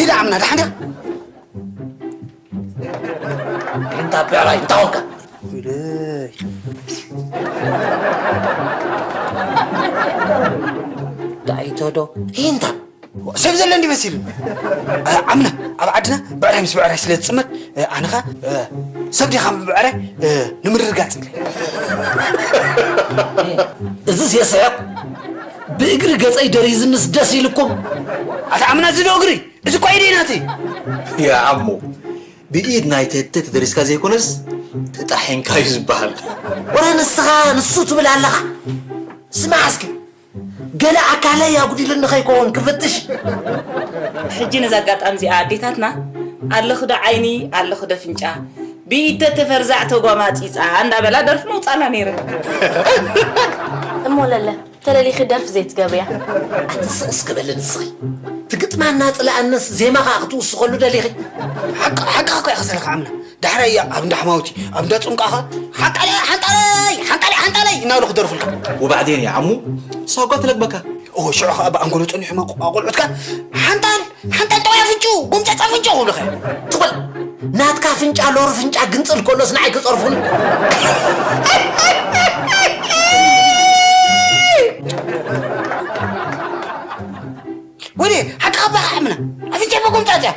ኢዳ ኣምና ደሓን ድያ? እንታ ብዕራይ፣ እንታ ኾንካ? ኢለይ። ዳይቶ ዶ? ሂንታ። ሰብ ዘሎ እንዲ መሲሉ። እ፣ ዓምና፣ ኣብ ዓድና ብዕራይ ምስ ብዕራይ ስለ ዝጽመድ፣ እ፣ ኣነኻ፣ እ፣ ሰብ ዲኻ ብዕራይ፣ እ፣ ንምርግጋጽ ኢለ። እዝስ የስሕቕ። ብእግሪ ገጸይ ደሪዝንስ ደስ ኢልኩም? ኣታ ዓምና፣ እዚ ዶ እግሪ? እዚ እኮ ኢደይ ናተይ። ያ ዓሞ፣ ብኢድ ናይ ቴቴ ተደሪስካ ዘይኮነስ ተጣሒንካ እዩ ዝበሃል። ወረ ንስኻ ንሱ ትብል ኣለኻ? ስማዕ እስኪ፣ ገለ ኣካለይ ኣጉዲሉኒ ከይከውን ክፍትሽ። ሕጂ ነዛ ኣጋጣሚ እዚኣ ኣዴታትና፣ ኣለኺ ዶ ዓይኒ፣ ኣለኺ ዶ ኣፍንጫ፣ ብኢድ ተተፈርዛዕ ተጓማጺጻ እንዳበላ ደርፊ መውጻና ነይረን። እሞ ለለ፣ ተለሊኺ ደርፊ ዘይትገብርያ? ኣቲ ስቕ እስኪ በሊ ንስኺ። ትግጥማ እናጽለኣንስ ዜማ ኸኣ ክትውስኸሉ ደሊኺ? ሓቂ-፣ ሓቅኻ እኮ ኢኻ ዘለኻ ዓምና። ዳሕራይ እያ ኣብ እንዳ ሕማውቲ፣ ኣብ እንዳ ጽምቃኻ፣ "ሓንጣለይ፣ ሓንጣለይ፣ ሓንጣለይ፣ ሓንጣለይ" እናበሉ ክደርፉልካ። ወባዕዴን እያ ዓሙ፣ ሳጓ ትለግበካ። ኦ፣ ሽዑ ኸኣ ብኣንጎሎ ጸኒሖም ኣቆ-፣ ኣቆልዑትካ፣ "ሓንጣል፣ ሓንጣል፣ ጠውያ ኣፍንጭኡ፣ ጎምጫጭ ኣፍንጭኡ" ክብሉኻ እዮም። ትበል፣ ናትካ ኣፍንጫ ሎሪ ፍንጫ ግንጽል ከሎስ ንዓይ ክጸርፉኒ? ወይኔ፣ ሓቅኻ ባኻ ዓምና። ኣፍንጫ መጎምጣጥያ።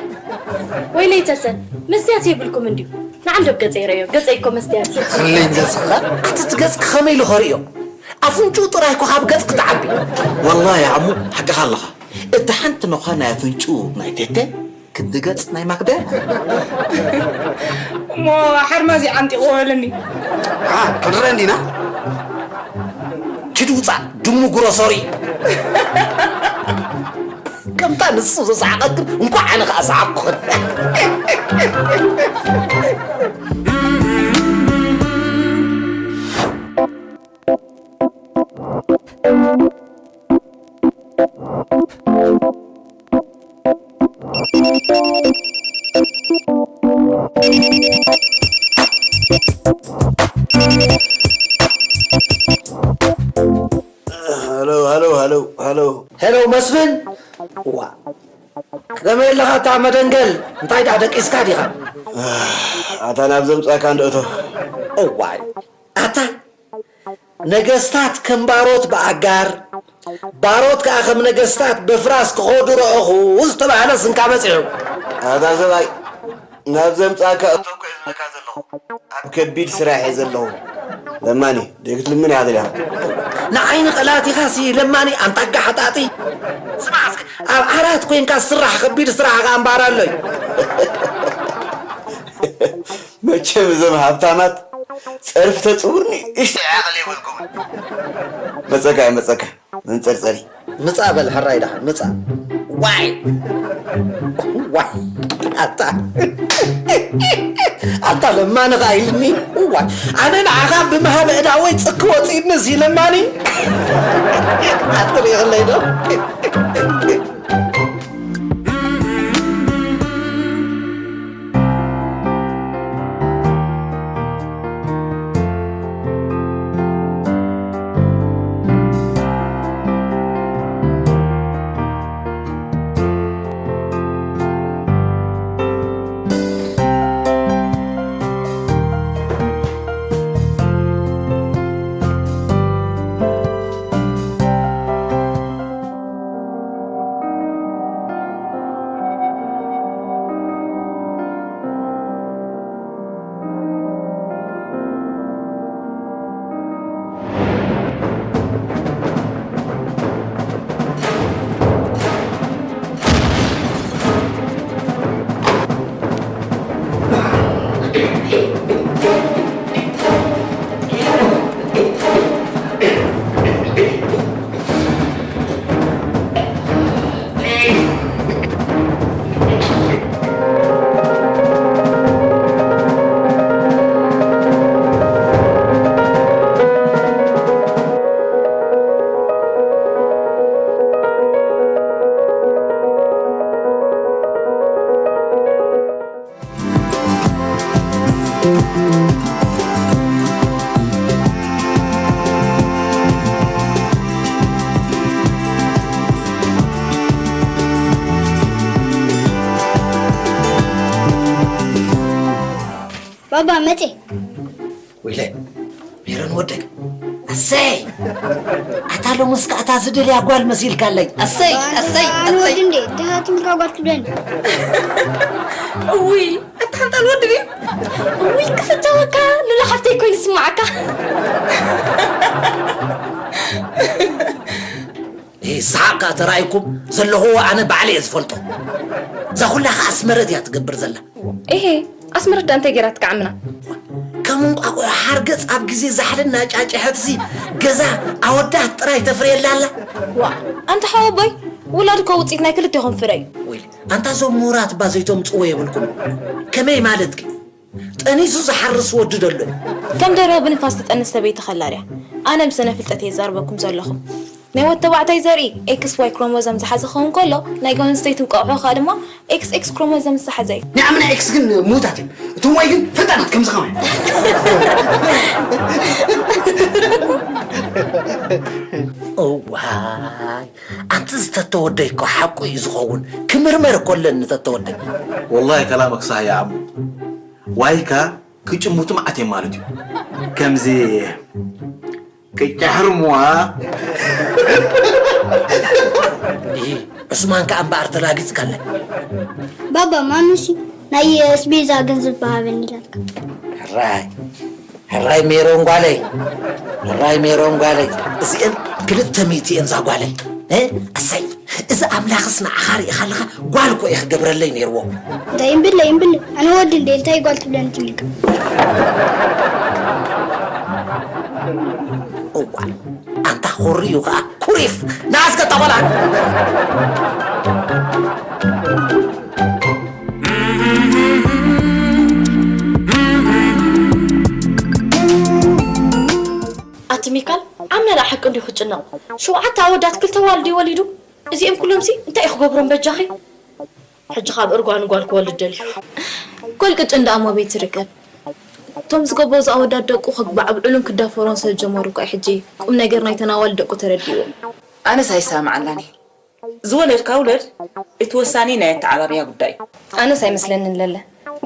ወይለይ ተተ፣ መስትያት የብልኩም እንድዩ። ንዓንዶብ ገጸይ ረዮ፣ ገጸይ እኮ መስትያት እዩ። ክለይ ገጽኻ? ኣቲ እቲ ገጽ ከመይ ኢሉ ኸርእዮ? ኣፍንጭኡ ጥራይ እኮ ካብ ገጽ ክትዓቢ። ወላሂ ዓሙ፣ ሓቅኻ ኣለኻ። እቲ ሓንቲ ነዃ ናይ ኣፍንጭኡ ናይ ቴቴ፣ ክንዲ ገጽ ናይ ማክደ። እሞ ሓርማዝ ይዓንጢቑ በለኒ። ዓ፣ ክንረአ እንዲና? ኪድ ውጻእ፣ ድሙ ግሮሰሪ። ከምታ ንሱ ዝሰሓቐክን፣ እንኳዕ ኣነ ኸኣ ሰሓቕኩኽን። ሃሎ፣ ሃሎ፣ ሃሎ፣ ሃሎ። ሄሎ መስፍን፣ እዋ፣ ከመይ ኣለኻ ኣታ መደንገል? እንታይ ደኣ ደቂስካ ዲኻ? ኣታ ናብ ዘምጻካ እንዶ እቶ። እዋይ፣ ኣታ ነገስታት ከም ባሮት ብኣጋር፣ ባሮት ከኣ ከም ነገስታት ብፍራስ ክኸዱ ረኣኹ ዝተባህለ ስንካ በጺሑ። ኣታ ሰብኣይ፣ ናብ ዘምጻካ እቶ እኮ እየ ዝብለካ ዘለኹ። ኣብ ከቢድ ስራሕ እየ ዘለኹ። ለማኒ፣ ደይ ክትልምን እያ ደልያ። ንዓይኒ ቀላቲኻሲ ለማኒ ኣንታ ጋሓጣጢ። ስማዕ እስከ፣ ኣብ ዓራት ኮይንካ ዝስራሕ ከቢድ ስራሕ ከኣ እምበኣር ኣሎ እዩ። መቸም እዞም ሃብታማት ጸርፊ ተጽውርኒ እሽተ ዓቕሊ የብልኩምን። መጸካ እየ፣ መጸካ። መንጸርጸሪ። ምጻእ በል ሕራይ ደሓን፣ ምጻእ። ዋይ! ዋይ! ኣታ! ኣታ ለማኒ ኸኣ ኢልኒ። ዋይ! ኣነ ንዓኻ ብምሃብ እዳ ወይ ጽኪ ወጺእኒ እዚ ለማኒ። ኣትሪእኽለይ ዶ? ባባ መጤ። ወይለ፣ ሜሮን ወደይ። ኣሰይ! ኣታ ሎምስ ከኣ እታ ዝደልያ ጓል መሲልካለይ። ኣሰይ፣ ኣሰይ፣ ኣነ ኣሰይ። ወዲ እንዴ፣ ደሃ ትምልካ ጓል ትብለኒ። እውይ፣ ኣታ ሓንጣል ወዲ ድዩ? እውይ፣ ክፍተወካ፣ ሉላ ሓፍተይ ኮይኑ ይስምዓካ። ይስሓቕ ከኣ ተራእይኩም ዘለኹዎ ኣነ ባዕለ እየ ዝፈልጦ። እዛ ኩላ ከኣ ኣስመረት እያ ትገብር ዘላ። እሄ፣ ኣስመረት ደኣ እንታይ ገይራ ትከዓምና? ከም እንቋቑሖ ሓርገጽ ኣብ ግዜ ዛሕልን እናጫጭሐትሲ ገዛ ኣወዳት ጥራይ ተፍርየላ ኣላ። ዋ፣ ኣንታ ሓወቦይ፣ ውላድ እኮ ውጽኢት ናይ ክልቴኹም ፍረ እዩ። ወይለ፣ ኣንታ እዞም ምሁራት እባ ዘይተምጽዎ የብልኩም። ከመይ ማለትኪ? ጠኒሱ ዝሓርስ ወዲ ደሎ እዩ። ከም ደርሆ ብንፋስ ትጠንስ ሰበይቲ ከላ ድያ? ኣነ ብስነ ፍልጠት እየ ዝዛረበኩም ዘለኹ። ናይ ወዲ ተባዕታይ ዘርኢ ኤክስ ዋይ ክሮሞዞም ዝሓዘ ክኸውን ከሎ፣ ናይ ጓል ኣንስተይቲ እንቋቑሖ ከኣ ድማ ኤክስ ኤክስ ክሮሞዞም ዝሓዘ እዩ። ናይ ኣምና ኤክስ ግን ምዉታት እዮም። እቶም ዋይ ግን ፈጣናት ከምዚ ከማይ። እዋይ፣ ኣንቲ ዝተተወደይ እኮ ሓቁ እዩ ዝኸውን። ክምርመር እኮ ኣለኒ ተተወደይ። ወላሂ ከላመክ ሳህ ያ ዓሙ። ዋይካ ክጭሙቱ መዓት እዮም ማለት እዩ። ከምዚ ክጨሕርሙዋ። እሂ፣ ዑስማን ከኣ እምበኣር ተላጊጽካለ። ባባ፣ ማኑሲ ናይ ኣስቤዛ ገንዘብ በሃበኒ ኢላትካ። ሕራይ፣ ሕራይ ሜሮን ጓለይ፣ ሕራይ ሜሮን ጓለይ። እዚአን ክልተ ሚእቲ እየን እዛ ጓለይ። እ? ኣሰይ፣ እዚ ኣምላኽስ ንዓኻ ርኢኻ ኣለኻ፣ ጓል እኮ እዩ ክገብረለይ ነይርዎ። እንታይ እምብለይ፣ እምብለይ፣ ኣነ ወዲ እንደ እንታይ ጓል ትብለኒ ትብልካ? እዋ፣ ኣንታ ኩሪ እዩ ኸዓ፣ ኩሪፍ፣ ንኣስከ እታ ቖልዓ። ኣቲ ሚካል፣ ዓምና ደኣ ሓቂ እንዲዩ ክጭነቕ። ሸውዓተ ኣወዳት ክልተ ኣዋልድ እዩ ወሊዱ። እዚኦም ኩሎምሲ እንታይ እዩ ክገብሮም በጃኺ? ሕጂ ካብ እርጓኑ ጓል ክወልድ ደልዩ። ጓል ቅጭን ደኣ እሞ ኣበይ ትርከብ? እቶም ዝገበዙ ኣወዳት ደቁ ከግባዕብዑሉን ክዳፈሮን ስለ ዝጀመሩ እኮ እዩ ሕጂ ቁም ነገር ናይተን ኣዋልድ ደቁ ተረዲእዎ። ኣነስ ኣይሰማማዓላን እየ። ዝወለድካ ውለድ፣ እቲ ወሳኒ ናይ ኣተዓባብያ ጉዳይ እዩ። ኣነስ ኣይመስለንን ለለ።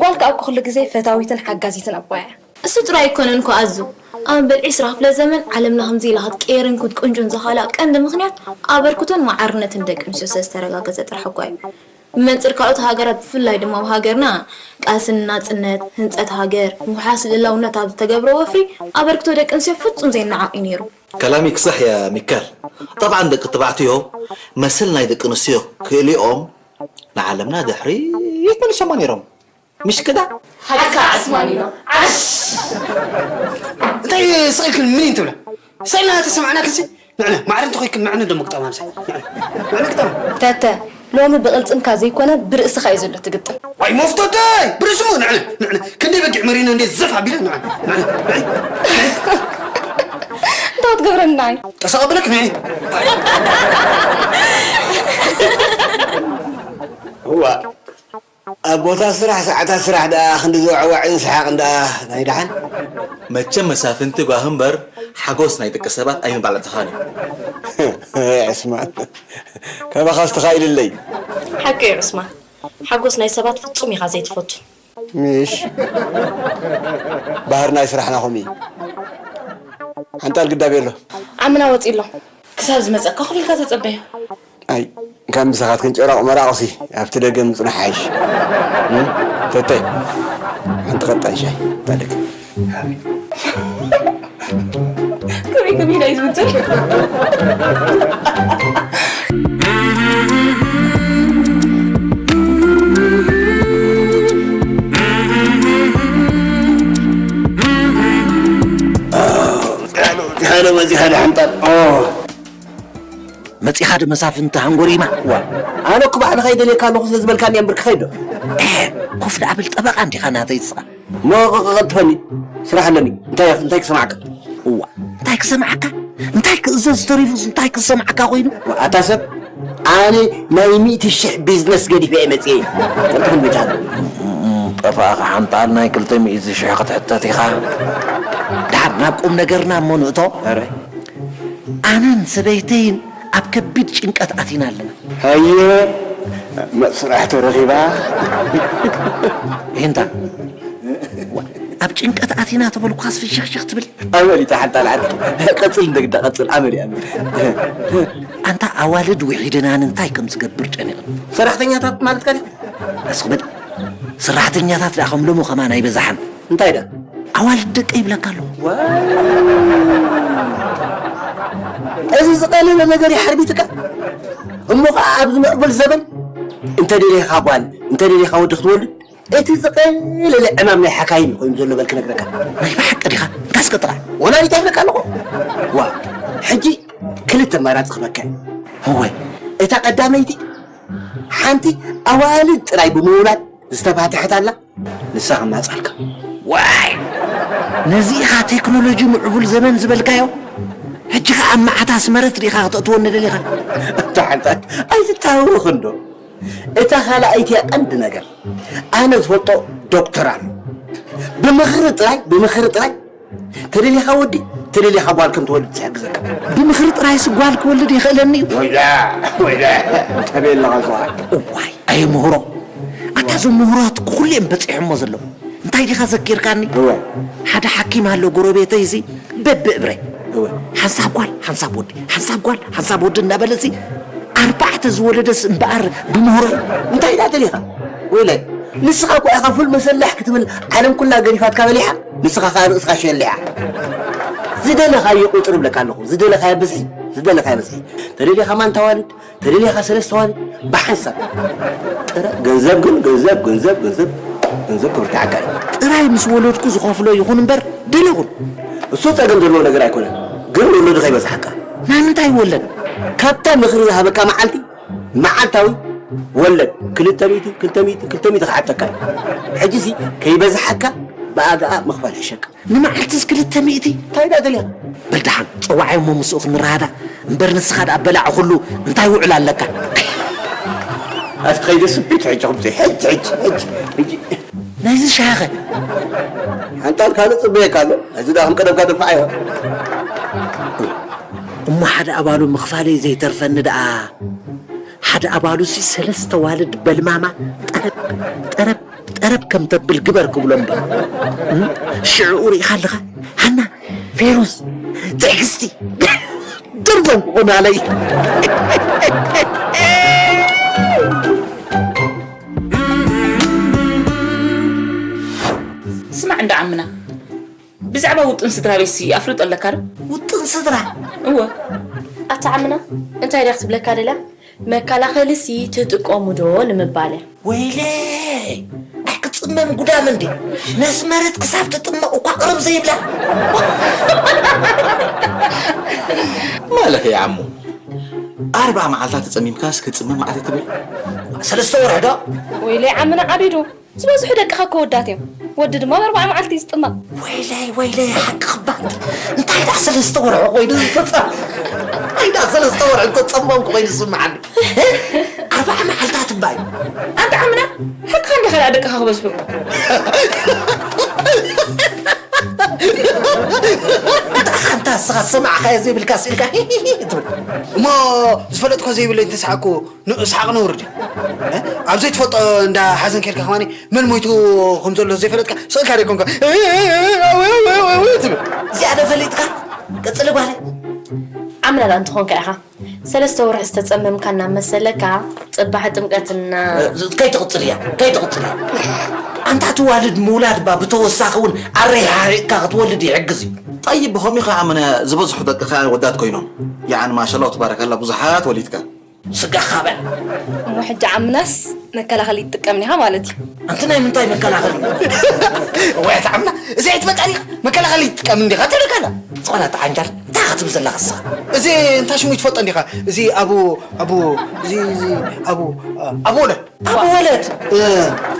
ጓል ከኣ እኮ ኩሉ ግዜ ፈታዊትን ሓጋዚትን ኣቦኣ እያ። እሱ ጥራይ ኣይኮነን እኮ ኣዙ። ኣብ መበል ዕስራ ክፍለ ዘመን ዓለምና ከምዚ ኢላ ክትቅየርን ክትቁንጆን ዘኽኣላ ቀንዲ ምኽንያት ኣበርክቶን ማዕርነትን ደቂ ኣንስትዮ ስለ ዝተረጋገጸ ጥራሕ እኮ እዩ። ብመንጽር ካልኦት ሃገራት ብፍላይ ድማ ኣብ ሃገርና ቃልሲ ንናጽነት፣ ህንጸት ሃገር፣ ምውሓስ ልእላውነት ኣብ ዝተገብረ ወፍሪ ኣበርክቶ ደቂ ኣንስትዮ ፍጹም ዘይነዓቕ እዩ ነይሩ። كلامك صح يا ميكال. طبعا ደቂ ተባዕትዮ መሰል ናይ ደቂ ኣንስትዮ ክእሊኦም ንዓለምና ድሕሪት መልሶማ ነይሮም። ምሽ ከዳ? ሓቅኻ ዓስማኒኖ። እንታይ ስቕ ኢልክን ምን ትብላ? ስቕ ኢልና ተሰማዕና ክንሲ ንዕነ ማዕረ እንተኾይክን ንዕነ ደሞ ግጠማ ምሳይ። ንዕነ፣ ንዕነ ግጠማ። ተተ፣ ሎሚ ብቕልጽምካ ዘይኮነ ብርእስኻ እዩ ዘሎ ትግጥም። ዋይ መፍቶተይ! ብርእስሞ ንዕነ፣ ንዕነ። ክንደይ በጊዕ መሪና እንዴ ዘፍ ኣቢለ ንዕነ፣ ንዕነ፣ ንዕነ። እንታይ ክትገብረና እዩ? ጠሰቕ ኣቢለክ ንዕነ። እዋ። ኣብ ቦታ ስራሕ ሰዓታት ስራሕ ደኣ ክንዲ ዝወዕዋዕን ሰሓቕን ደኣ ናይ ደሓን። መቸም መሳፍንቲ ጓሂ እምበር ሓጎስ ናይ ደቂ ሰባት ኣይምባልዕትኻን እዩ። ዕስማን፣ ካባኻስ ተኻኢልለይ። ሓቂ እዩ ዑስማን፣ ሓጎስ ናይ ሰባት ፍጹም ኢኻ ዘይትፈቱ። ምሽ ባህር ናይ ስራሕና ከምኡ እዩ። ሓንጣል ግዳቤ ኣሎ። ዓምና ወፂ ኣሎ። ክሳብ ዝመፀካ ኮፍ ኢልካ ተፀበዮ። ኣይ፣ ካብ ምሳኻትክን ጨራቕ መራቕሲ ኣብቲ ደገ ምጽናሕ ሓይሽ። እም? ተተይ፣ ሓንቲ ቀጣን ሻይ፣ ታደግ። ከመይ ከመይ ናይ ዝውጥር? ሃሎ፣ መዚ ሓደ ሓንጣል። ኦ። መጺኻ ዶ መሳፍንቲ ሃንጎሪማ? ዋ፣ ኣነ እኮ ባዕልኻ ይደልየካ ኣለኹ ስለ ዝበልካኒ እየ እምበር ክኸይድ ዶ? ኤ፣ ኮፍ ደኣ በል፣ ጠበቓ እንዲኻ ናተይ ንስኻ። መቐቐቐጥፈኒ፣ ስራሕ ኣለኒ። እንታይ፣ እንታይ ክሰማዕካ? እዋ፣ እንታይ ክሰማዕካ? እንታይ ክእዘዝ ተሪፉስ እንታይ ክሰማዕካ ኮይኑ? ዋ፣ ኣታ ሰብ፣ ኣነ ናይ ሚእቲ ሽሕ ቢዝነስ ገዲፈ እየ መጺኤ። ቅልጥፍ በጃኻ። እም፣ ጠፋእኻ ሓንጣል ናይ ክልተ ሚእቲ ሽሕ ክትሕተት ኢኻ። ደሓር ናብ ቁም ነገርና እሞ ንእቶ። ኧረ። ኣነን ሰበይተይን ኣብ ከቢድ ጭንቀት ኣቲና ኣለና። ሃየ፣ መስርሕ ተረኺባ። ሄንታ፣ ዋ፣ ኣብ ጭንቀት ኣቲና ተበልኳስ ፍሽኽሽኽ ትብል። ኣመል እዩ፣ ሓንጣል ዓርኪ። ቀጽል፣ እንደግዳ ቀጽል። ኣመል እዩ፣ ኣመል። ኣንታ ኣዋልድ ውሒደና እንታይ ከም ዝገብር ጨኒቕን። ሰራሕተኛታት ማለት ከ? ኣስኽበድ፣ ሰራሕተኛታት ደኣ ከም ሎሚ ከማን ኣይበዛሓን። እንታይ ደኣ? ኣዋልድ ደቀ ይብለካ ኣለኹ። ዋ! እዚ ዝቐለለ ነገር ይሓርቢትካ። እሞ ኸዓ ኣብዚ ምዕቡል ዘበን እንተ ደሊኻ ጓል፣ እንተ ደሊኻ ወዲ ክትወልድ፣ እቲ ዝቐለለ ዕማም ናይ ሓካይም እዩ ኮይኑ ዘሎ በል ክነግረካ። ናይ ብሓቂ ዲኻ? እንካስ ቀጥላ። ወላዲት ኣይብለካ ኣለኹ። ዋ! ሕጂ ክልተ ኣማራጺ ክበካ። እወ። እታ ቀዳመይቲ ሓንቲ ኣዋልድ ጥራይ ብምውላድ ዝተባትሐት ኣላ፣ ንሳ ክማጻልካ። ዋይ! ነዚ ኢኻ ቴክኖሎጂ ምዕቡል ዘመን ዝበልካዮ? ሕጂ ኸኣ ኣብ መዓት ኣስመረት ዲኻ ክተእትወኒ ደሊኻ? ኣታ ሓንታት ኣይትታወኽን ዶ? እታ ካልኣይቲ እያ ቀንዲ ነገር። ኣነ ዝፈልጦ ዶክተር ኣሎ። ብምኽሪ ጥራይ፣ ብምኽሪ ጥራይ ተደሊኻ ወዲ፣ ተደሊኻ ጓል ከም ትወልድ ዝሕግዘካ። ብምኽሪ ጥራይስ ጓል ክወልድ ይኽእለኒ እዩ? ወይዳ፣ ወይዳ፣ ተበይ ኣለኻ ዝኸዓ? እዋይ፣ ኣየ ምህሮ። ኣታ እዞም ምሁራት ኩሉ እዮም በጺሖሞ ዘለዉ። እንታይ ዲኻ ዘኪርካኒ? እወ። ሓደ ሓኪም ኣሎ ጎረቤተይ እዚ በብእብረ። እወ። ሓንሳብ ጓል፣ ሓንሳብ ወዲ፣ ሓንሳብ ጓል፣ ሓንሳብ ወዲ እናበለ እዚ ኣርባዕተ ዝወለደስ እምበኣር ብምህሮ እዩ። እንታይ ደኣ ደሊኻ? ወይለ፣ ንስኻ እኮ ኢኻ ፉል መሰላሕ ክትብል ዓለም ኩላ ገዲፋትካ በሊሓ፣ ንስኻ ኸኣ ርእስኻ ሸሊዓ። ዝደለኻዮ ቁጽሪ እብለካ ኣለኹ፣ ዝደለኻዮ ብዝሒ፣ ዝደለኻዮ ብዝሒ። ተደሊኻ ማንታ ዋልድ፣ ተደሊኻ ሰለስተ ዋልድ፣ ብሓንሳብ። ጥረ-፣ ገንዘብ ግን፣ ገንዘብ፣ ገንዘብ፣ ገንዘብ፣ ገንዘብ ክብርትዓካ እዩ። ጥራይ ምስ ወለድኩ ዝኸፍሎ ይኹን እምበር፣ ደሊኹን። እሱ ጸገም ዘለዎ ነገር ኣይኮነን፣ ግን ወለዱ ከይበዝሓካ። ናይ ምንታይ ወለድ? ካብታ ምኽሪ ዝሃበካ መዓልቲ መዓልታዊ ወለድ ክልተ ሚእቲ፣ ክልተ ሚእቲ፣ ክልተ ሚእቲ ክሓተካ እዩ። ሕጂሲ ከይበዝሓካ ብኣግኣ ምኽፋል ይሕሸካ። ንመዓልትስ ክልተ ሚእቲ? እንታይ ደኣ ደልያ? በል ደሓን፣ ጸዋዓይ እሞ ምስኡ ክንረዳዳእ። እምበር ንስኻ ደኣ በላዕ ኩሉ እንታይ ውዕል ኣለካ? ኣቲ ከይደ ስቢት ሕጂ፣ ሕጂ፣ ሕጂ፣ ሕጂ፣ ሕጂ፣ ሕጂ። ናይዚ ሻኸ? ሓንጣል ካልእ ጽበየካ ኣሎ። እዚ ደኣ ከም ቀደምካ ደፋዕ እዮ። እሞ ሓደ ኣባሉ ምኽፋለይ ዘይተርፈኒ ደኣ። ሓደ ኣባሉሲ ሰለስተ ዋልድ በልማማ ጠረብ፣ ጠረብ፣ ጠረብ ከም ተብል ግበር ክብሎ እምበር። እም? ሽዑ ርኢኻ ኣለኻ? ሃና፣ ፌሩዝ፣ ትዕግስቲ፣ ደርዞም ክኾኑ ኣለይ። ስማዕ እንዳ ዓምና፣ ብዛዕባ ውጥን ስድራ ቤትሲ ኣፍልጦ ኣለካ ዶ? ውጥን ስድራ? እወ። ኣታ ዓምና፣ እንታይ ድያ ክትብለካ ደልያ? መከላኸሊሲ ትጥቀሙ ዶ ንምባል እያ። ወይለይ! ኣይክጽ-፣ ትጽመም ጉዳም እንዴ? ነስመረት ክሳብ ትጥመቕ እኳ ቅርብ ዘይብላ። ማለኸ ይዓሙ ኣርብዓ መዓልታት ተጸሚምካስ ክጽመም መዓልቲ ትብል? ሰለስተ ወርሒ ዶ? ወይለይ ዓምና ዓቢዱ ዝበዝሑ ደቅኻ ከወዳት እዮም። ወዲ ድማ በርባዕ መዓልቲ እዩ ዝጥመቕ። ወይለይ ወይለይ ሓቂ ክባል እንታይ ዳ ሰለስተ ወርሒ ኮይኑ ዝተጸ እንታይ ዳ ሰለስተ ወርሒ ዝተጸመምኩ ኮይኑ ዝስምዓኒ። ኣርብዓ መዓልታት እባይ ኣንተ ዓምና ሓቅኻ እንዲኻ ደኣ ደቅኻ ክበዝሑ። እንታይ ሓንታ ስኻ ዝሰማዕኻዮ ዘይብልካ ስኢልካ ትብል። እሞ ዝፈለጥኮ ዘይብለይ እንተሰሓቅኩ ንእስሓቕ ነውሪ ድዩ? ኣብ ዘይትፈልጦ እንዳ ሓዘን ከይድካ ከማኒ መን ሞይቱ ከም ዘሎ ዘይፈለጥካ ስቕልካ ደይኮንካ ትብል። ዝያደ ፈሊጥካ ቀጽሊ ጓለ። ዓምና ደኣ እንተኾንካ ኢኻ ሰለስተ ወርሒ ዝተጸመምካ እናመሰለካ ጽባሕ ጥምቀትና ከይትቕጽል እያ ከይትቕጽል እያ። ኣንታ ትዋልድ ምውላድ ባ ብተወሳኺ እውን ኣረይሓሪቕካ ክትወልድ ይሕግዝ እዩ። ጠይብ ብኸምኡ ኢኻ ኣመነ ዝበዝሑ ደቅኻ ወዳት ኮይኖም። ይዓን ማሻላ ተባረከላ ብዙሓት ወሊድካ። ስጋኻ በል። እሞ ሕጂ ዓምናስ መከላኸሊ ይጥቀም ኒኻ ማለት እዩ። ኣንቲ ናይ ምንታይ መከላኸሊ? ወይ ኣቲ ዓምና እዚ ኣይትፈልጣ ዲኻ? መከላኸሊ ይጥቀም እንዲኻ ትብል ካላ። ዝኾነ ኣቲ ዓንጃል እንታይ ክትብል ዘለኻ ንስኻ? እዚ እንታይ ሽሙ ይትፈልጦ እንዲኻ? እዚ ኣቡ ኣቡ እዚ እዚ ኣቡ ኣቡ ወለድ ኣቡ ወለድ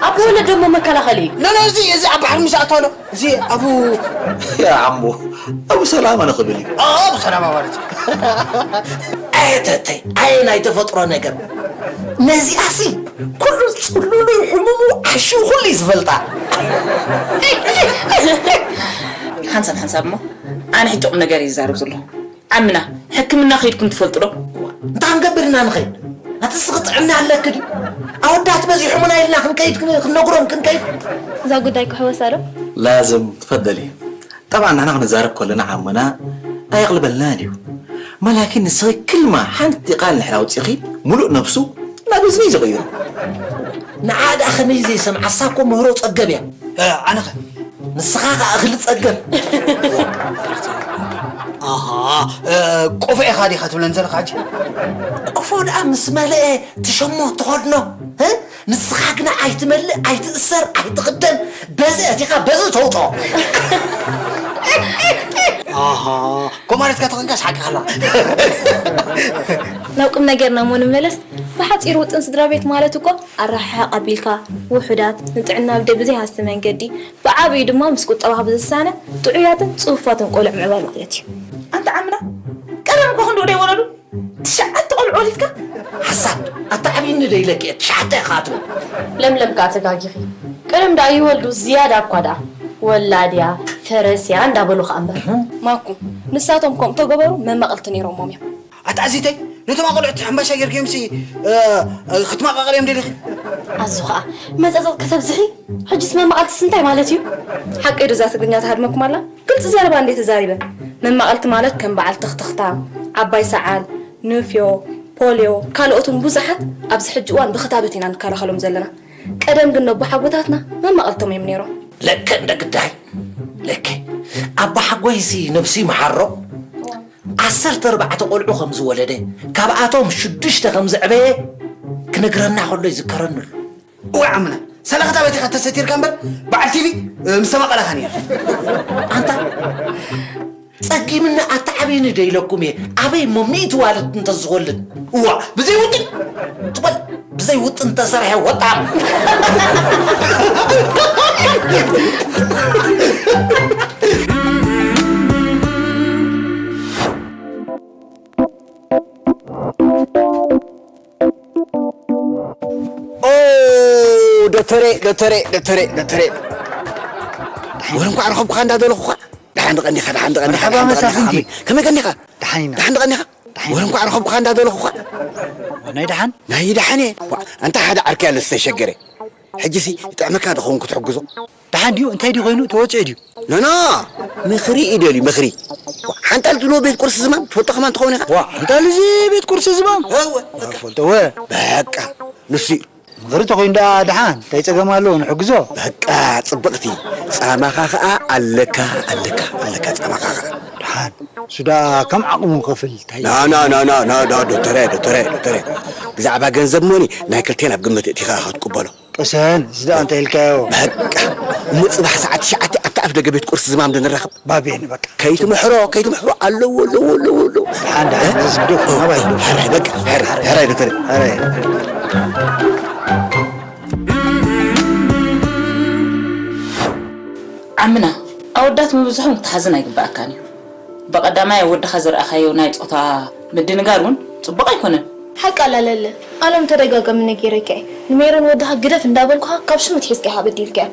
ኣቡ ወለድ ደሞ መከላኸሊ እዩ። ኖ ኖ እዚ እዚ ኣብ ባሕሪ ምስ ኣተወሎ እዚ ኣቡ ያ ዓሞ ኣቡ ሰላማ ንኽብል እዩ። ኣቡ ሰላማ ማለት እዩ። ኣየተተይ ኣየ ናይ ተፈጥሮ ነገር ነዚኣሲ ኩሉ ጽሉሉ ሕሙሙ ዓሽው ኩሉ እዩ ዝፈልጣ። ሓንሳብ ሓንሳብ እሞ ኣነ ሕጂ ቁም ነገር እዩ ዝዛረብ ዘሎ። ዓምና ሕክምና ከይድኩም ትፈልጡ ዶ? እንታይ ክንገብር ኢና ንኸይድ? ኣቲ ስኺ ጥዕና ኣለኪ ድዩ? ኣወዳት በዚሖምና ኢልና ክንከይድ ክን- ክንነግሮም ክንከይድ? እዛ ጉዳይ ክሕወሳ ዶ? ላዝም ትፈደሊ ጠብዓ ንሕና ክንዛረብ ከለና ዓምና ኣየቕልበልናን እዩ። መላኪን ንስኺ ክልማ ሓንቲ ቃል ንሕና ኣውፂኺ ሙሉእ ነብሱ ናብ እዝኒ እዩ ዝቕይሮ። ንዓ ደኣ ከመይ ዘይሰምዓሳ እኮ ምህሮ ጸገብ እያ። ኣነኸ ንስኻ ኸኣ እኽሊ ጸገብ። ኣሃ ቆፎ ኢኻ ዲኻ ትብለን ዘለኻ ሕጂ? ቆፎ ደኣ ምስ መልአ ትሸሞ ትኸድኖ። እ? ንስኻ ግና ኣይትመልእ፣ ኣይትእሰር፣ ኣይትኽደን፣ በዚ ኣቲኻ በዚ ተውጦ። ኣሃ ኮማለትካ ተኸንካስ ሓቅኻ ኣላ። ናብ ቁም ነገርና እሞ ንመለስ። ብሓፂሩ ውጥን ስድራ ቤት ማለት እኮ ኣረሓሕቕ ኣቢልካ ውሑዳት ንጥዕና ብደ ብዘይሃሲ መንገዲ ብዓብዩ ድማ ምስ ቁጠባኻ ብዝሳነ ጥዑያትን ፅፉፋትን ቆልዑ ምዕባል ማለት እዩ። ኣንታ ዓምና ቀደም እኮ ክንድኡ ደይወለዱ ትሽዓተ ቆልዑ ወሊድካ ሓሳድ ኣተዓብይኒ ዶ ኢለኪ እየ ትሽዓተ ኢኻ ትብል ለምለም ከኣ ተጋጊኺ ቀደም ደኣ ይወልዱ ዝያዳ እኳ ደኣ ወላድያ ፈረስያ እንዳበሉ ከኣ እምበር ማኩ ንሳቶም ከምኡ ተገበሩ መማቕልቲ ነይሮሞም እዮም ኣታ ኣዚተይ ነቶም ኣቆልዑት ሕምባሻ ጌርክዮም ሲ ክትማቃቀልዮም ደሊኺ ኣዙ ከዓ መፀፀት ከተብዝሒ ሕጅስ መማቐልትስ እንታይ ማለት እዩ ሓቀይ ዶ እዛ ትግርኛ ትሃድመኩም ኣላ ግልፂ ዘረባ እንዴ ተዛሪበ መማቐልቲ ማለት ከም በዓል ትኽትኽታ ዓባይ ሰዓል ንፍዮ ፖልዮ ካልኦትን ብዙሓት ኣብዚ ሕጂ እዋን ብክታበት ኢና ንከላኸሎም ዘለና ቀደም ግን ነቦሓጎታትና መማቐልቶም እዮም ነይሮም ለከ እንደ ግዳይ ለከ ኣባሓጎይሲ ነብሱ ይምሓሮ ዓሰርተ ኣርባዕተ ቆልዑ ከም ዝወለደ፣ ካብኣቶም ሽዱሽተ ከም ዘዕበየ ክነግረና ከሎ ይዝከረኒ ኣሎ። እዋይ ዓምና፣ ሰለኽታ በቲኻ ተሰቲርካ እምበር በዓል ቲቪ ምስ ተማቐለኻ ነይሩ። ኣንታ ጸጊምኒ ኣተዓብይኒ ዶ ኢለኩም እየ፣ ኣበይ እሞ ሚእቲ ዋልድ እንተዝወልድ። እዋ ብዘይ ውጥን ትበል ብዘይ ውጥን ተሰርሐ ወጣም። ኦ ዶተሬ ዶተሬ ዶተሬ ዶተሬ ወር እንኳዕ ረኸብኩኻ እንዳደለኹኻ ደሓን ቀኒኻ ደሓን ቀኒኻ መርሓባ ደሓን መሳፍንቲ። ቀኒኻ ከመይ ቀኒኻ ደሓን ኢና። ደሓን ቀኒኻ ደሓን ወር እንኳዕ ረኸብኩኻ እንዳደለኹኻ ናይ ደሓን ናይ ደሓን እየ። ዋ፣ ኣንታ ሓደ ዓርኪ ኣሎ ዝተሸገረ ሕጂሲ ይጥዕመካ ዶ ኸውን ክትሕግዞ ደሓን ድዩ እንታይ ድዩ ኮይኑ ተወፅኦ ድዩ ኖኖ ምኽሪ እዩ ደልዩ ምኽሪ ሓንጣል ትብሎ ቤት ቁርሲ ዝማም ትፈልጦ ከማን ትኸውን ኢኻ ዋ ሓንጣል እዚ ቤት ቁርሲ ዝማም እወ ፈልጠወ በቃ ንሱ እዩ ምኽሪ ተኾይኑ ደኣ ደሓን እንታይ ጸገም ኣለዎ ንሕግዞ በቃ ጽብቕቲ ጻማኻ ኸኣ ኣለካ ኣለካ ኣለካ ጻማኻ ኸኣ ደሓን እሱ ደኣ ከም ዓቕሙ ከፍል እንታይ ናናናናና ዶክተረ ዶክተረ ዶክተረ ብዛዕባ ገንዘብ ሞኒ ናይ ክልቴን ኣብ ግምት እቲኻ ክትቅበሎ ቅሰን፣ እዚ ደኣ እንታይ ኢልካዮ? በቃ፣ እሞ ጽባሕ ሰዓት ትሽዓተ ኣብቲ ኣፍ ደገ ቤት ቁርሲ ዝማም ዶ ንራኸብ? ባቤን በቃ። ከይትምሕሮ፣ ከይትምሕሮ፣ ኣለዉ፣ ኣለዉ፣ ኣለዉ፣ ኣለዉ። ሓንዳ፣ ሓንዳ፣ ዝግደፍ፣ ናባይ ግደፍ። ሕራይ፣ በቃ፣ ሕራይ፣ ሕራይ፣ ዶክተር። ሕራይ። ዓምና፣ ኣወዳት ምብዝሖም ክትሓዝን ኣይግበኣካን እዩ። ብቐዳማይ ኣብ ወድኻ ዘርኣኻዮ ናይ ጾታ ምድንጋር እውን ጽቡቕ ኣይኮነን። ሓቃ ኣላ ለለ፣ ኣነ እውን ተደጋጋሚ ነጊረካ እየ። ንሜሮን ወድኻ ግደፍ እንዳበልኩኻ ካብ ሽሙ ኣትሒዝካ ኢኻ በዲልካዮ።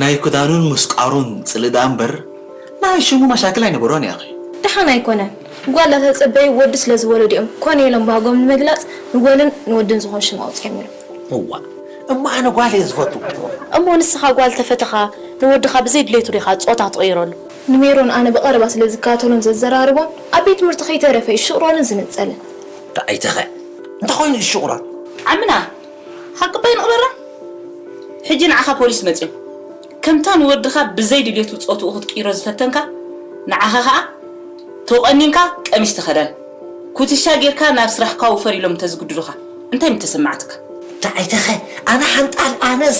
ናይ ክዳኑን ምስቃሩን ጽልእ ደኣ እምበር ናይ ሽሙ መሻክል ኣይነበሮን እያ ኣኺ። ደሓን ኣይኮነን። ጓል እንዳተጸበዩ ወዲ ስለ ዝወለዱ እዮም ኮነ ኢሎም ባህጎም ንምግላጽ ንጓልን ንወድን ዝኾን ሽም ኣውጺኦምሉ። እዋእ እሞ ኣነ ጓል እየ ዝፈቱ። እሞ ንስኻ ጓል ተፈተኻ ንወድኻ ብዘይ ድሌቱ ዲኻ ጾታ ትቕይረሉ? ንሜሮን ኣነ ብቐረባ ስለ ዝከታተሎን ዘዘራርቦን ኣብ ቤት ትምህርቲ ከይተረፈ እዩ ዝሽቑረርን ዝንጸልን። ደኣይተኸ እንታይ ኮይኑ እዩ ዝሽቑረር? ዓምና ሓቂ ባይ ንቕበራ። ሕጂ ንዓኻ ፖሊስ መጺኦም ከምታ ንወድኻ ብዘይ ድሌቱ ጾትኡ ክትቅይሮ ዝፈተንካ ንዓኻ ኸኣ ተቖኒንካ ቀሚሽ ተኸደን ኩትሻ ጌርካ ናብ ስራሕካ ውፈር ኢሎም እንተዝግድዱኻ እንታይ ምተሰማዓትካ? ደኣይተኸ ኣነ ሓንጣል ኣነስ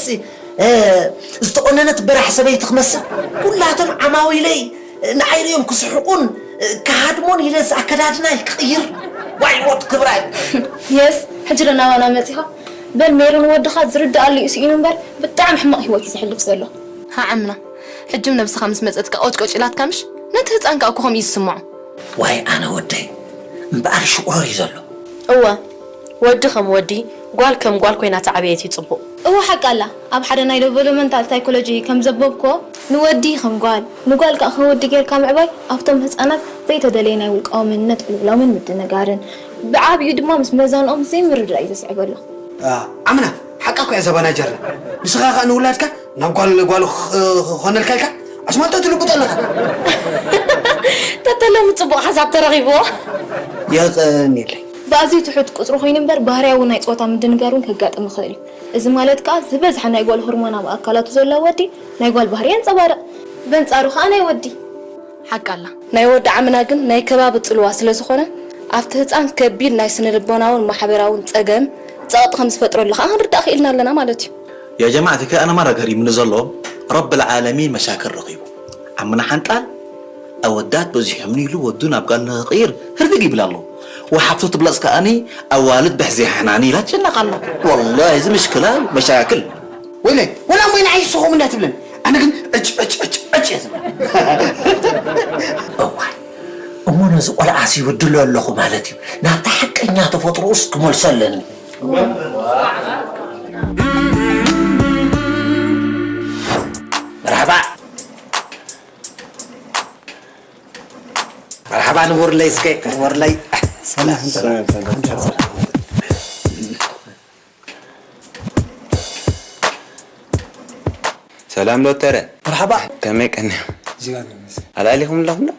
ዝተቖነነት በራሕ ሰበይቲ ክመስል ኩላቶም ዓማዊለይ ንዓይ ሪኦም ክስሕቁን ክሃድሙን ኢለስ ኣከዳድናይ ክቕይር ዋይ ሞት ክብራይ። Yes ሕጂ ዶ ናባና መጺኻ? በል ሜሮን ወድኻ ዝርድኣሉ እዩ ስኢኑ እምበር ብጣዕሚ ሕማቕ ሂወት እዩ ዘሕልፍ ዘሎ። ሃ ዓምና ሕጂ እውን ነብስኻ ምስ መጸትካ ቆጭቆጭ ኢላትካ ምሽ? ነቲ ህጻን ከኣ እኮ ከምኡ እዩ ዝስምዖ። ዋይ ኣነ ወደይ እምበኣር ሽቑረር እዩ ዘሎ። እወ ወዲ ከም ወዲ ጓል ከም ጓል ኮይና ተዓበየት እዩ ጽቡቕ። እወ ሓቃ ኣላ ኣብ ሓደ ናይ ደቨሎመንታል ሳይኮሎጂ ከም ዘንበብክዎ ንወዲ ከም ጓል ንጓል ከኣ ከም ወዲ ጌርካ ምዕባይ ኣብቶም ህጻናት ዘይተደለየ ናይ ውልቃዊ መንነት ዕልውላውን ምድንጋርን ብዓቢኡ ድማ ምስ መዛንኦም ዘይምርድዳእ እዩ ዘስዕበሎም። ዓምና ሓቃ እኮ እያ እዛ ባናጀርና ንስኻ ከኣ ንውላድካ ናብ ጓል ጓል ክኾነልካ ኢልካ ኣስማልቶ ትልብጦ ኣለኻ። ተተለሙ ጽቡቕ ሓሳብ ተረኺብዎ። የቐንየለይ። ብኣዝዩ ትሑት ቁጽሪ ኮይኑ እምበር ባህርያዊ ናይ ጾታ ምድንጋር እውን ከጋጥም ይኽእል እዩ። እዚ ማለት ከኣ ዝበዝሐ ናይ ጓል ሆርሞን ኣብ ኣካላቱ ዘሎ ወዲ ናይ ጓል ባህሪ የንጸባርቕ። በንጻሩ ከኣ ናይ ወዲ። ሓቃ ኣላ። ናይ ወዲ ዓምና ግን ናይ ከባቢ ጽልዋ ስለ ዝኾነ ኣብቲ ህጻን ከቢድ ናይ ስነ ልቦናውን ማሕበራውን ጸገም ጸቕጢ ከም ዝፈጥረሉ ከኣ ክንርዳእ ክኢልና ኣለና ማለት እዩ። يا جماعة እቲ ከኣ ኣነ ማራ ገሪሙኒ ዘሎ ረብል ዓለሚን መሻክል ረኺቡ ዓምና ሓንጣል ኣወዳት በዚሖምኒ ኢሉ ወዱ ናብ ጋል ንኽቕይር ህርድግ ይብል ኣሎ ወሓፍቱ ትብለጽ ከኣኒ ኣዋልድ ብሕዚ ሓናኒ ኢላ ትጨነቕ ኣላ ወላሂ እዚ ምሽክላ መሻክል ወይለይ ወላ እሞ ንዓይ ዝስኹም እንዳ ትብለኒ ኣነ ግን ዕጭ ዕጭ ዕጭ ዕጭ እየ ዝብል እዋይ እሞ ነዚ ቆልዓስ ይብድሎ ኣለኹ ማለት እዩ ናብታ ሓቀኛ ተፈጥሮኡስ ክመልሶ ኣለኒ መርሓባ መርሓባ ንቡርለይ እስከ ንቡርለይ ሰላም ዶክተረ መርሓባ ከመይ ቀኒኹም ኣላሊኹም ኣለኹም ዶ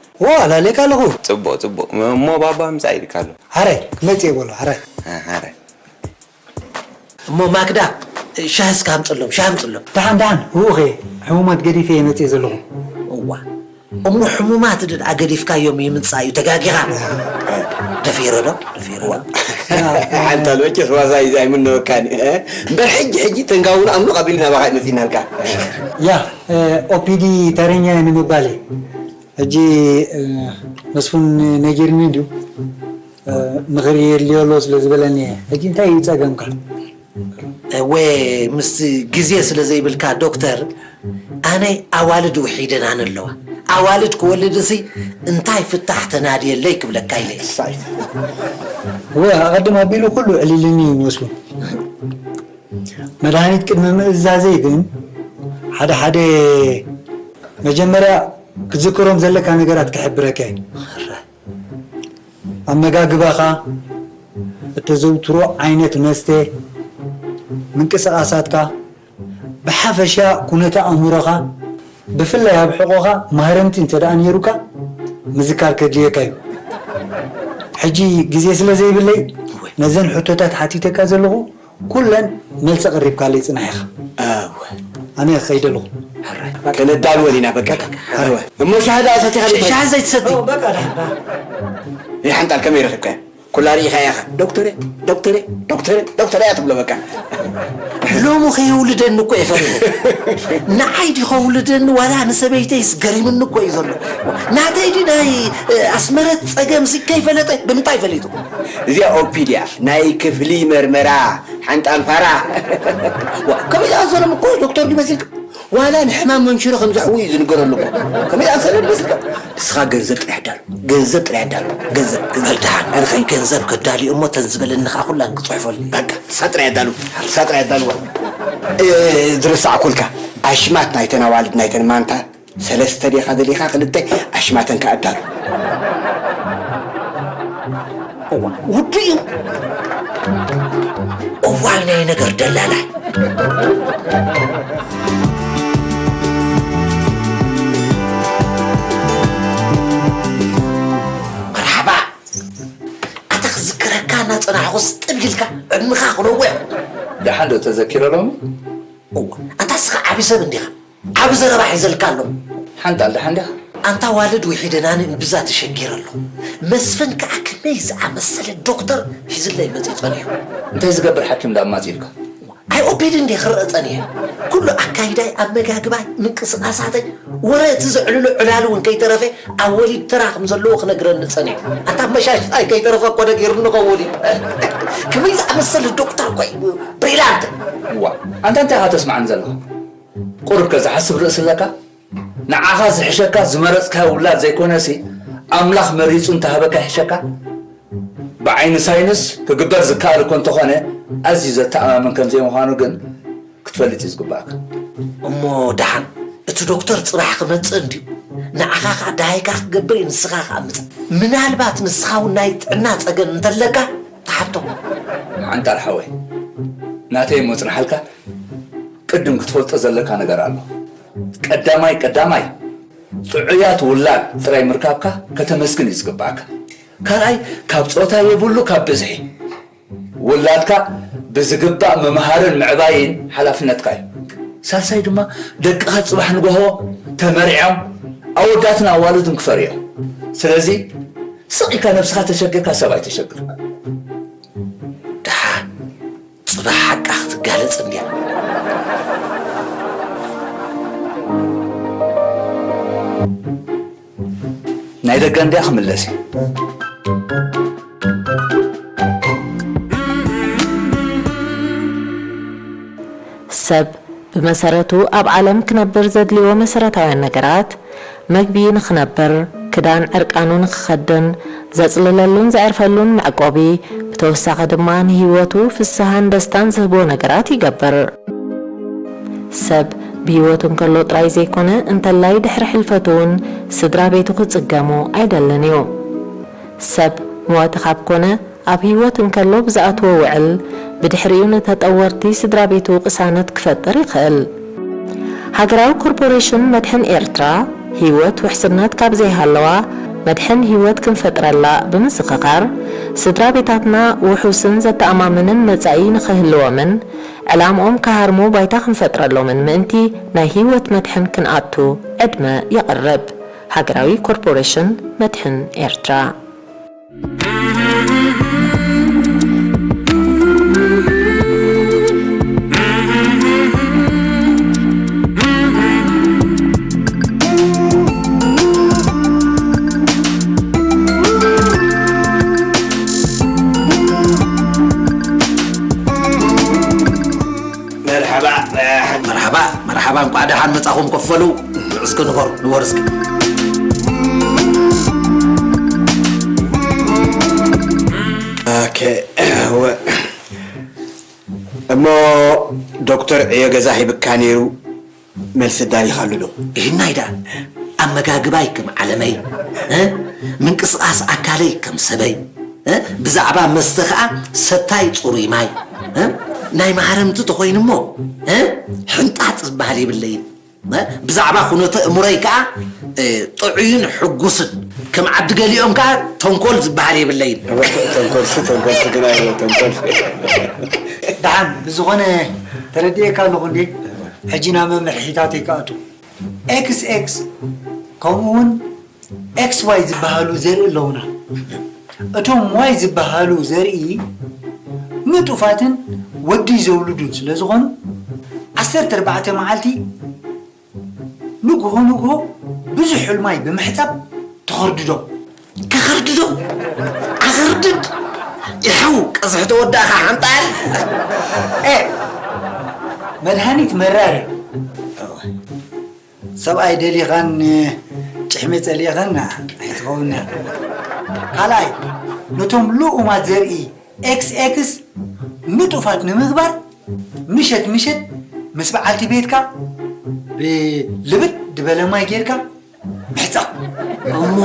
ኣላሊካ ኣለኹ ፅቡቅ ፅቡቅ እሞ ባባ ምፃእ ኢልካ ኣሎ ሓረ ክመፅእ ይበሎ ሓረ ሓረ እሞ ማክዳ ሻሂ እስከ ኣምፅሎም ሻሂ ኣምፅሎም ደሓን ደሓን ህውኸ ሕሙማት ገዲፈ እየ መፅእ ዘለኹ እዋ እሞ ሕሙማት ደኣ ገዲፍካዮም ይምጻእ እዩ ተጋጊኻ ደፊሮ ዶ ደፊሮ ዶ ሓንታ መቸስ ዋዛ እዩ ኣይምነወካን እምበር ሕጂ ሕጂ ተንጋውን ኣምሉቕ ኣቢሉ ናባኻ ይመፂናልካ ያ ኦፒዲ ተረኛ ንምባል ሕጂ መስፉን ነጊርኒ እንድዩ ምኽሪ የድልዮ ኣሎ ስለ ዝበለኒ ሕጂ እንታይ እዩ ጸገምካ እወ ምስ ግዜ ስለ ዘይብልካ ዶክተር ኣነ ኣዋልድ ውሒደናን ኣለዋ ኣዋልድ ክወልድ እሲ እንታይ ፍታሕ ተናድየለይ ክብለካ ኢለ እወ ኣቐድም ኣቢሉ ኩሉ ዕሊልኒ እዩ መስሉ መድሃኒት ቅድሚ ምእዛዘይ ግን ሓደ ሓደ መጀመርያ ክትዝክሮም ዘለካ ነገራት ክሕብረካ እዩ ኣመጋግባኻ፣ እተዘውትሮ ዓይነት መስተ፣ ምንቅስቓሳትካ፣ ብሓፈሻ ኩነተ ኣእምሮኻ፣ ብፍላይ ኣብ ሕቖኻ ማህረምቲ እንተ ደኣ ነይሩካ ምዝካር ከድልየካ እዩ። ሕጂ ግዜ ስለ ዘይብለይ ነዘን ሕቶታት ሓቲተካ ዘለኹ ኩለን መልሲ ኣቕሪብካለይ ጽናሕ ኢኻ። ኣነ ክኸይድ ኣለኹ። ከነዳልወን ኢና በቃ። እሞ ሻሂ ደኣ ሰቲኻ ዶ? ሻሂ ዘይትሰቲ። ይሓንጣል ከመይ ረኺብካዮ? ኩላ ርኢኻ ኢኻ፣ "ዶክተረ፣ ዶክተረ፣ ዶክተረ፣ ዶክተረ" እያ ትብሎ በቃ። ሎሚ ከየውልደኒ እኮ እየ ፈሪሁ። ንዓይ ድዩ ከውልደኒ ዋላ ንሰበይተይስ ገሪምኒ እኮ እዩ ዘሎ። ናተይ ድዩ ናይ፣ እ፣ ኣስመረት ጸገምሲ ከይፈለጠ ብምንታይ ፈሊጡ? እዚኣ ኦፒድያ ናይ ክፍሊ መርመራ ሓንጣል ፋራ። ዋ፣ ከመይ ዝኣመሰሎም እኮ ዶክተር ድዩ መሲልካ? ዋላ ንሕማም መንሽሮ ከም ዘሕዊ እዩ ዝንገረሉ እኮ። ከመይ ዝኣመሰለ ይመስልካ? ንስኻ ገንዘብ ጥራሕ ኣዳሉ፣ ገንዘብ ጥራሕ ኣዳሉ፣ ገንዘብ፣ ገንዘብ። ደሓን፣ ኣነ ኸይ ገንዘብ ከዳልዩ እሞ፣ ተን ዝበለኒ ኸዓ ኩላን ክጽሕፈሉ። በቃ፣ ንሳ ጥራሕ ኣዳሉ፣ ንሳ ጥራሕ ኣዳልዋ። እ፣ ዝረሳዕኩልካ፣ ኣሽማት ናይተን ኣዋልድ ናይተን ማንታ ሰለስተ ዲኻ ደሊኻ ክልተ ኣሽማተን ከኣ ኣዳሉ። እዋ፣ ውዱእ እዩ። እዋይ ናይ ነገር ደላላ። መርሓባ። ኣታ ክዝክረካ እናጸናሕኩስ ጥብ ኢልካ ዕድምኻ ክነውሕ። ደሓን ዶ ተዘኪረ ሎሚ? እዋ፣ ኣታ እስኻ ዓቢ ሰብ እንዲኻ። ዓቢ ዘረባ ሒዘልካ ኣሎ። ሓንጣል ደሓን ዲኻ? ኣንታ ዋልድ ውሒደናኒ እምብዛ ተሸጊረ ኣለኹ። መስፍን ከኣ ከመይ ዝኣመሰለ ዶክተር ሒዝለይ መጺኡ ጸኒሑ። እንታይ ዝገብር ሓኪም ደኣ ኣማጺኡልካ? ኣይ ኦፒድ እንዴ ክረአ ጸኒሐ። ኩሉ ኣካይዳይ፣ ኣመጋግባይ፣ ምንቅስቓሳተይ፣ ወረ እቲ ዘዕልሎ ዕላል እውን ከይተረፈ ኣብ ወሊድ ተራ ከም ዘለዎ ክነግረኒ ጸኒሑ። ኣንታ መሻሽጣይ ከይተረፈ እኮ ነጊሩኒ ከውን እዩ። ከመይ ዝኣመሰለ ዶክተር እኮ እዩ። ብሪላንት። እዋ፣ ኣንታ እንታይ ኢኻ ተስምዓኒ ዘለኻ? ቁሩብ ከ ዝሓስብ ርእሲ ኣለካ? ንዓኻ ዝሕሸካ ዝመረጽካዮ ውላድ ዘይኮነሲ፣ ኣምላኽ መሪጹ እንተሃበካ ይሕሸካ። ብዓይኒ ሳይንስ ክግበር ዝከኣል እኮ እንተኾነ፣ ኣዝዩ ዘተኣማምን ከም ዘይምዃኑ ግን ክትፈልጥ እዩ ዝግባእካ። እሞ ደሓን እቲ ዶክተር ጽባሕ ክመጽእ እንድዩ። ንዓኻ ኸኣ ደሃይካ ክገብር እዩ፣ ንስኻ ኸኣ ምጻእ። ምናልባት ንስኻ እውን ናይ ጥዕና ጸገም እንተለካ ትሓቶ። ሓንጣል ሓወይ፣ ናተይ እሞ ጽንሓልካ፣ ቅድም ክትፈልጦ ዘለካ ነገር ኣሎ። ቀዳማይ ቀዳማይ፣ ጥዑያት ውላድ ጥራይ ምርካብካ ከተመስግን እዩ ዝግባእካ። ካልኣይ፣ ካብ ጾታ የብሉ ካብ ብዝሒ። ውላድካ ብዝግባእ ምምሃርን ምዕባይን ሓላፍነትካ እዩ። ሳልሳይ ድማ፣ ደቅኻ ጽባሕ ንግሆ ተመርዕዮም ኣወዳትን ኣዋልድን ክፈርዮም። ስለዚ፣ ስቕ ኢልካ ነብስኻ ተሸጊርካ ሰብ ኣይተሸግር። ደሓን ጽባሕ ሓቃ ክትጋለጽ እንድያ። ናይ ደገ እንድያ ክምለስ እዩ። ሰብ ብመሰረቱ ኣብ ዓለም ክነብር ዘድልዮ መሰረታውያን ነገራት፣ መግቢ ንኽነብር፣ ክዳን ዕርቃኑ ንኽኸድን፣ ዘጽልለሉን ዘዕርፈሉን መዕቆቢ፣ ብተወሳኺ ድማ ንህይወቱ ፍስሃን ደስታን ዝህቦ ነገራት ይገብር። ሰብ ብህይወቱ እንከሎ ጥራይ ዘይኮነ፣ እንተላይ ድሕሪ ሕልፈቱ እውን ስድራ ቤቱ ክጽገሙ ኣይደልን እዩ። ሰብ መዋቲ ካብ ኮነ፣ ኣብ ህይወት እንከሎ ብዝኣትዎ ውዕል፣ ብድሕሪኡ ንተጠወርቲ ስድራ ቤቱ ቅሳነት ክፈጥር ይኽእል። ሃገራዊ ኮርፖሬሽን መድሕን ኤርትራ፣ ህይወት ውሕስነት ካብ ዘይሃለዋ፣ መድሕን ህይወት ክንፈጥረላ ብምዝኽኻር፣ ስድራ ቤታትና ውሑስን ዘተኣማምንን መጻኢ ንኽህልዎምን፣ ዕላምኦም ክሃርሙ ባይታ ክንፈጥረሎምን ምእንቲ፣ ናይ ህይወት መድሕን ክንኣቱ ዕድመ የቕርብ። ሃገራዊ ኮርፖሬሽን መድሕን ኤርትራ። መርሓባ፣ መርሓባ፣ መርሓባ፣ እንቋዕ ደሓን መጻኹም ከፈሉ። እስኪ ንበሩ፣ ንበሩ እስኪ። ኦኬ፣ ወ-፣ እሞ ዶክተር ዕዮ ገዛ ሂብካ ነይሩ፣ መልሲ ኣዳሊኻሉ ዶ? ይህናይ ደኣ፣ ኣመጋግባይ ከም ዓለመይ፣ እ? ምንቅስቓስ ኣካለይ ከም ሰበይ፣ እ? ብዛዕባ መስተ ኸኣ ሰታይ ጽሩይ ማይ፣ እ? ናይ ማህረምቲ ተኾይኑ እሞ፣ እ? ሕንጣጥ ዝበሃል የብለይን። እ? ብዛዕባ ኩነተ እምሮይ ከኣ፣ እ፣ ጥዑይን ሕጉስን። ከም ዓዲ ገሊኦም ከኣ ተንኮል ዝበሃል የብለይን። ተንኮልሲ፣ ተንኮልሲ ግን ኣይወ፣ ተንኮል። ደሓን፣ ብዝኾነ ተረዲኤካ ኣለኹ እንዴ? ሕጂ ናብ መምርሒታተይ ክኣቱ። ኤክስ ኤክስ ከምኡ እውን ኤክስ ዋይ ዝበሃሉ ዘርኢ ኣለዉና። እቶም ዋይ ዝበሃሉ ዘርኢ ንጡፋትን ወዲ ዘውልዱን ስለ ዝኾኑ፣ ዓሰርተ ኣርባዕተ መዓልቲ ንግሆ ንግሆ ብዙሕ ሕልማይ ብምሕጻብ ተኸርድዶ። ከኸርድዶ? ኣኸርድድ? ይኸው ቀዝሒ ተወዳእኻ ሓንጣል። ኤ፣ መድሃኒት መራር እዩ። ሰብኣይ ደሊኻን ጭሕሚ ጸሊእኻን ኣይትኸውን። ካልኣይ፣ ነቶም ልኡማት ዘርኢ ኤክስ ኤክስ ንጡፋት ንምግባር ምሸት ምሸት ምስ በዓልቲ ቤትካ ብልብድ ዝበለ ማይ ጌርካ ምሕጻብ። እሞ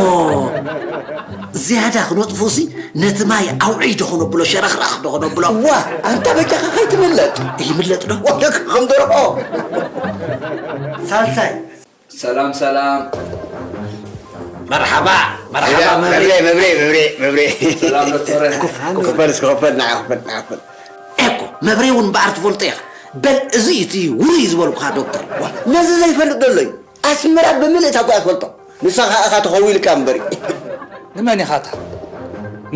ዝያዳ ክነጥፉሲ ነቲ ማይ ኣውዕይ ዶ ክነብሎ፣ ሸረኽራኽ ዶ ክነብሎ? ዋ፣ ኣንታ በጃኻ ከይትምለጥ። ይምለጥ ዶ? ወደክ ከም ደርሆ። ሳልሳይ፣ ሰላም ሰላም። መርሓባ፣ መርሓባ መብሬ። መብሬ፣ መብሬ፣ መብሬ። ሰላም ዶክተር። ኮፍ፣ ኮፍ በል እስኪ፣ ኮፍ በል፣ ንዓ ኮፍ በል፣ ንዓ ኮፍ በል። ኤኮ፣ መብሬ እውን እምበኣር ትፈልጦ ኢኻ። በል፣ እዚ እዩ እቲ ውሩይ ዝበልኩኻ ዶክተር። ዋ፣ ነዚ ዘይፈልጥ ዘሎ እዩ። ኣስመራ ብምልእታ እኮ እያ ትፈልጦ። ንስኻ ኢኻ ተኸዊልካ እምበሪ። ንመን ኢኻ እታ?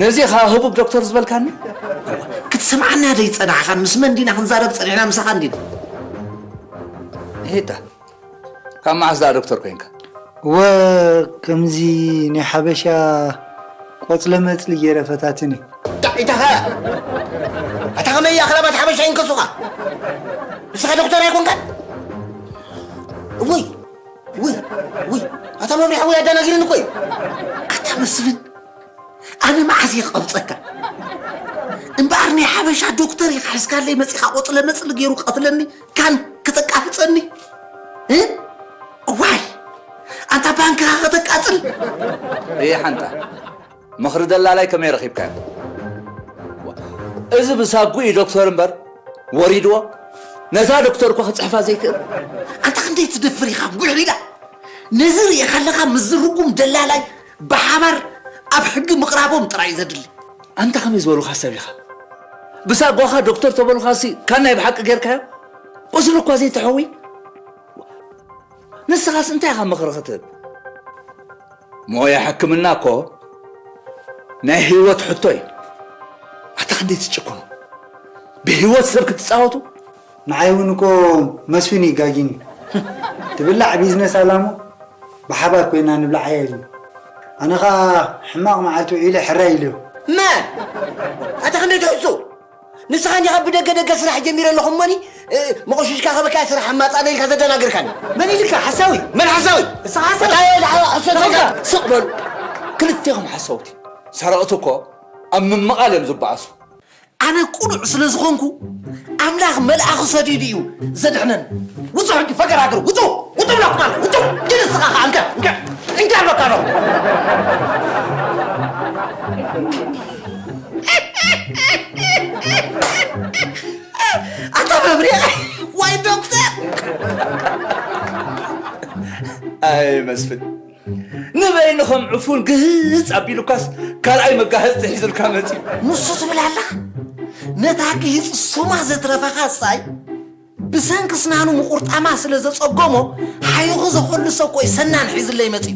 ነዚ ኢኻ ህቡብ ዶክተር ዝበልካኒ? ክትሰምዓና ዶ ይጸናሕኻን? ምስ መን ዲና ክንዛረብ ጸኒሕና? ምሳኻ እንዲና። ይሄዳ። ካብ መዓስ ደኣ ዶክተር ኮይንካ? እወ፣ ከምዚ ናይ ሓበሻ ቆጽለ መጽሊ ገይረ ፈታትኒ። ዳዒታኻ! ኣታ ከመይ ኣኽላባት ሓበሻ ይንከሱኻ? ንስኻ ዶክተር ኣይኮንካን? እወይ! ውይ! ውይ! ኣታ መብርሒ ወይ ኣደናጊርኒ እኮ እዩ። ኣታ መስፍን፣ ኣነ መዓስ እየ ክቐብጸካ? እምበኣር ናይ ሓበሻ ዶክተር ኢኻ ሒዝካለይ መጺኻ ቆጽለ መጽሊ ገይሩ ክቐትለኒ፣ ካን ክተቃፍጸኒ? እ? እዋይ! ኣንታ ባንክኻ ከተቃጽል? እየ ሓንታ። ምኽሪ ደላላይ ከመይ ረኺብካዮ? እዚ ብሳጉኡ ዶክተር እምበር ወሪድዎ። ነዛ ዶክተር እኳ ክጽሕፋ ዘይክእል። ኣንታ ክንደይ ትደፍር ኢኻ ጉዕሪዳ? ነዚ ርኢኻ ኣለኻ ምስዚ ርጉም ደላላይ ብሓባር ኣብ ሕጊ ምቕራቦም ጥራይ እዩ ዘድሊ። ኣንታ ከመይ ዝበሉኻ ሰብ ኢኻ? ብሳጓኻ ዶክተር ተበሉኻሲ ካን ናይ ብሓቂ ጌርካዮ? ቁስሊ እኳ ዘይትሕዊ? ንስኻስ እንታይ ኢኻ ምኽሪ ክትህብ? ሞያ ሕክምና እኮ ናይ ህይወት ሕቶ እዩ። ኣታ ክንደይ ትጭክኑ? ብህይወት ሰብ ክትጻወቱ? ንዓይ እውን እኮ መስፍን ይጋጊኒ። ትብላዕ ቢዝነስ ኣላሞ ብሓባር ኮይና ንብላዓያ ኢሉ። ኣነ ኸኣ ሕማቕ መዓልቲ ውዒለ ሕራይ ኢለዮ። መን? ኣታ ክንደይ ትሕሱ? ንስኻ እንዲኻ ብደገ ደገ ስራሕ ጀሚረ ኣለኹ እሞኒ፣ እ፣ መቆሽሽካ ከበካ ስራሕ ኣማጻነ ኢልካ ዘደናግርካኒ። መን ኢልካ ሓሳዊ? መን ሓሳዊ? ንስኻ ሓሳዊ። እንታይ ኢልካ ሓሳዊ? ስቕ በሉ። ክልቴኹም ሓሰውቲ። ሰረቕቲ እኮ ኣብ ምምቓል እዮም ዝበኣሱ። ኣነ ቅኑዕ ስለ ዝኾንኩ ኣምላኽ መልኣኹ ሰዲዱ እዩ ዘድሕነኒ። ውጹ ሕጂ ፈገር ሃገር ውጹ! ውጹ ብላኩም ኣለ! ውጹ! ግን ንስኻ ኸዓ እንከ! እንከ! እንከ ኣለካ ኣለኹ! ኣታ መብርያ! ዋይ ዶክተር! ኣይ መስፍን፣ ንበይኑ ከም ዕፉን ግህጽ ኣቢሉካስ ካልኣይ መጋህጽቲ ሒዙልካ መጺኡ። ንሱ ትብል ኣለኻ? ነታ ግህጽ ሱማ ዘትረፈኻ ሳይ ብሰንኪ ስናኑ ምቁርጣማ ስለ ዘጸገሞ ሓይኹ ዘኾልሶ እኮ እዩ ሰናን ሒዝለይ መጺኡ።